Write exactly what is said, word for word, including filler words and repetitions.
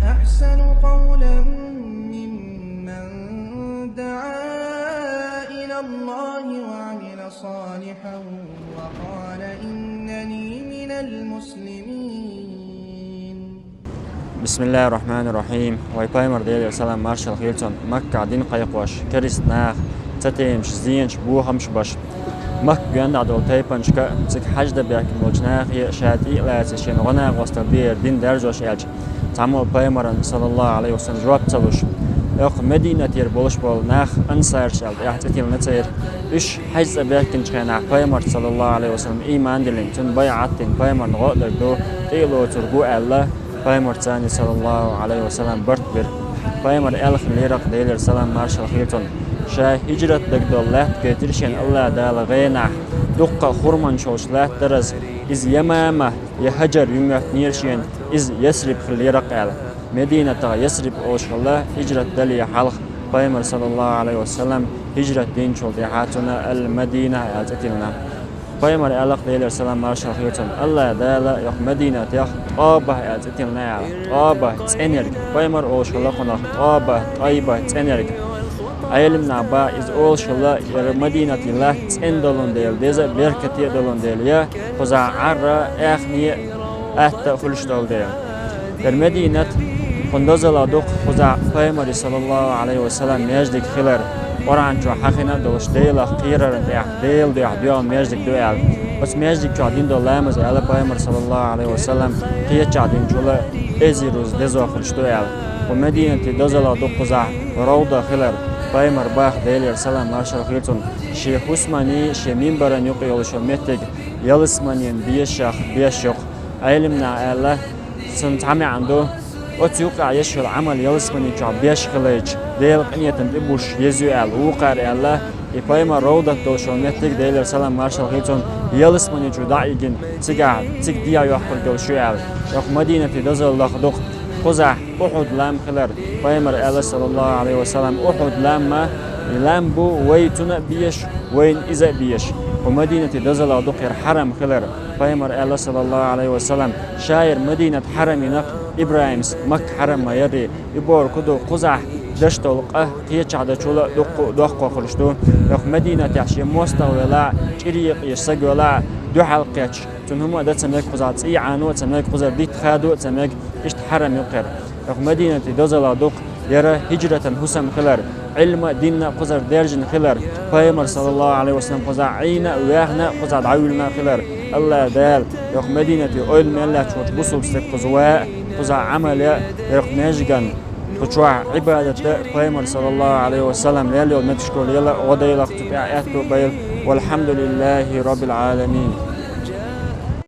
أحسن قولا ممن دعا إلى الله وعمل صالحا وقال إنني من المسلمين. بسم الله الرحمن الرحيم. Вай пайхамар, Делера салам маршал хийла цунна, Маккахь дин кхайкхош керста нах, цатемаш, зенаш, бохамаш беш, Макка гондӀа долу тайпанашка, цига хьаьж дан баьхкина болчу нахе ша тӀе а лаьцна шен гӀо-накъосталла беара дин даржош аьлча, цхьаммо пайхамарна, саллаллаху Ӏалайхи ва саллам, жоп ца луш, оха Мединатера болуш болу нах, ансараш аьлла тӀехь цӀе тиллина церан, уьш хьаьж цӀа баьхкинчу хенахь пайхамарца, саллаллаху Ӏалайхи ва саллам, ийман диллина, цунна байӀат дина, пайхамарна гӀо а дерг ду, тӀе а лоцург ву аьлла, пайхамарца, саллаллаху Ӏалайхи ва саллам, барт бира. Пайхамар аьлла хиллера-кх, Делера салам маршал хийла цунна, ша хӀижрат дага долу латта гайтира шена АллахӀ Дала гӀенахь, дуккха а хурманаш йолуш латта дара иза, иза Ямама, я Хьаджар юьмоьттинера шена, иза Ясриб хиллера-кх аьлла. Мединатах Ясриб олуш хилла хӀижрат дале хьалха, пайхамар, саллаллаху Ӏалайхи ва саллам, хӀижрат динчул тӀаьхьа цунна Ал-Мадина аьлла цӀе тиллина. Пайхамар аьлла-кх, Делера салам маршал хийла цунна, АллахӀ Дала оха Мединатех ТӀоба аьлла цӀе тиллина аьлла. ТӀоба — цӀенерг. Пайхамар олуш хилла кхунах ТӀоба, ТӀайба — цӀенерг. Ӏелам наха боху, иза олуш хилла, хӀара Мединате латта цӀена долун дела, деза а, беркате а долун дела, я кхузахь Ӏарра, аьхне а, атта а хуьлуш долу дела. ХӀара Мединат кхунна дозалла ду-кх кхузахь пайхамаран, саллаллаху Ӏалайхи ва саллам, маьждиг хилар, Къуръан чохь хьахийна а долуш, Делах кхерарна тӀехь, Делан дуьхьа доьгӀна маьждиг ду аьлла. Оцу маьждиг чохь дина долу ламаз, аьлла пайхамар, саллаллаху Ӏалайхи ва саллам, кхечахь динчул эзар руза дезо хуьлуш ду аьлла. Кху Мединате дозалла ду-кх кхузахь Равда хилар, пайхамар боху, Делера салам маршал хийла цунна, шен хӀусаман, шен минбаран юкъа йолуш йолу меттиг ялсаманин бешех беш ю-кх. Ӏелам наха аьлла, цуьнан цхьа маьӀна ду, оцу юкъахь еш йолу Ӏамал ялсамани чохь беш хилча, Делан къинхетам тӀе буьсуш еза ю аьлла. Вукхара аьлла, и пайхамар Равдат долуш йолу меттиг, Делера салам маршал хийла цунна, ялсамани чу дӀа а йигина, цигахь, цига дехьа йоккхург йолуш ю аьлла. Оха Мединате дозалла ду-кх кхузахь Ухьуд лам хилар. Пайхамар аьлла, саллаллаху Ӏалайхи ва саллам, Ухьуд лам, и лам бу вай цунна а беш, вайна иза а беш. Кху Мединате дозалла ду-кх хӀара хьарам хилар. Пайхамар аьлла, саллаллаху Ӏалайхи ва саллам, ша хӀара Мединат хьарам йина-кх ИбрахӀимс Макка хьарам ма яра. И бохург хӀун ду, кхузахь деш долу къа кхечахь дечул а дуккха а доккхо хуьлуш ду. Оха Мединатехь шен мостагӀа велахь а, чӀир екъаш стаг велахь а, дуьхьал кхетча, цунна хӀума а дан ца мега, кхузахь цӀий Ӏано а ца мега, кхузара дитт хадо а ца мега, иштта хьарам ю-кх хӀара. Оха Мединате дозалла ду-кх хӀара хӀижратан хӀусам хилар, Ӏилма, дин а кхузара даьржина хилар, пайхамар, саллаллаху Ӏалайхи ва саллам, кхузахь Ӏийна а, ваьхна а, кхузахь дӀавуьллина а хилар. АллахӀ Дала оха Мединате ойла мел лаьтташ волчу бусалба стаг кхуза ван а, кхузахь Ӏамал ян а, оха маьждиган, кху чохь Ӏибадат дан а, пайхамар, саллаллаху Ӏалайхи ва саллам, лелла йолу меттигашка лела а гӀо дойла-кх, цу тӀехь аьтто а бойла. Валхьамдулиллахи Роббил Ӏаламин.